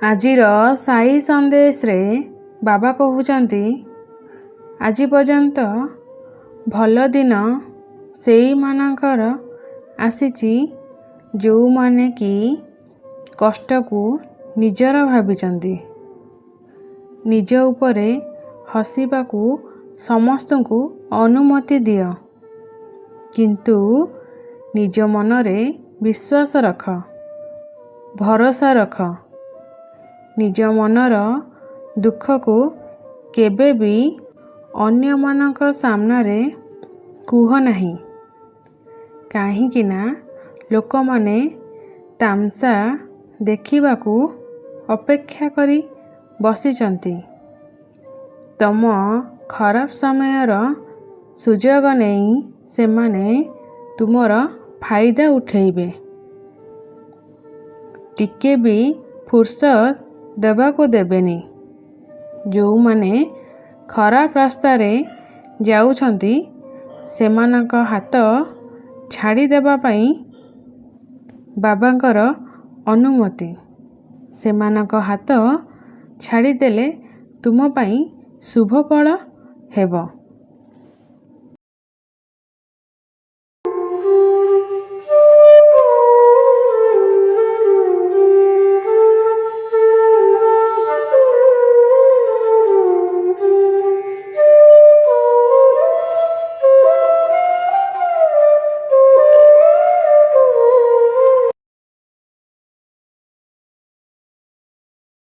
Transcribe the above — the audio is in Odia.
ଆଜିର ସାଇ ସନ୍ଦେଶରେ ବାବା କହୁଛନ୍ତି, ଆଜି ପର୍ଯ୍ୟନ୍ତ ଭଲ ଦିନ ସେଇମାନଙ୍କର ଆସିଛି ଯେଉଁମାନେ କି କଷ୍ଟକୁ ନିଜର ଭାବିଛନ୍ତି। ନିଜ ଉପରେ ହସିବାକୁ ସମସ୍ତଙ୍କୁ ଅନୁମତି ଦିଅ, କିନ୍ତୁ ନିଜ ମନରେ ବିଶ୍ୱାସ ରଖ, ଭରସା ରଖ। ନିଜ ମନର ଦୁଃଖକୁ କେବେ ବି ଅନ୍ୟମାନଙ୍କ ସାମ୍ନାରେ କୁହ ନାହିଁ, କାହିଁକିନା ଲୋକମାନେ ତାମସା ଦେଖିବାକୁ ଅପେକ୍ଷା କରି ବସିଛନ୍ତି। ତମ ଖରାପ ସମୟର ସୁଯୋଗ ନେଇ ସେମାନେ ତୁମର ଫାଇଦା ଉଠେଇବେ। ଟିକେ ବି ଫୁରସତ ଦେବାକୁ ଦେବେନି। ଯେଉଁମାନେ ଖରାପ ରାସ୍ତାରେ ଯାଉଛନ୍ତି, ସେମାନଙ୍କ ହାତ ଛାଡ଼ିଦେବା ପାଇଁ ବାବାଙ୍କର ଅନୁମତି। ସେମାନଙ୍କ ହାତ ଛାଡ଼ିଦେଲେ ତୁମ ପାଇଁ ଶୁଭ ଫଳ ହେବ।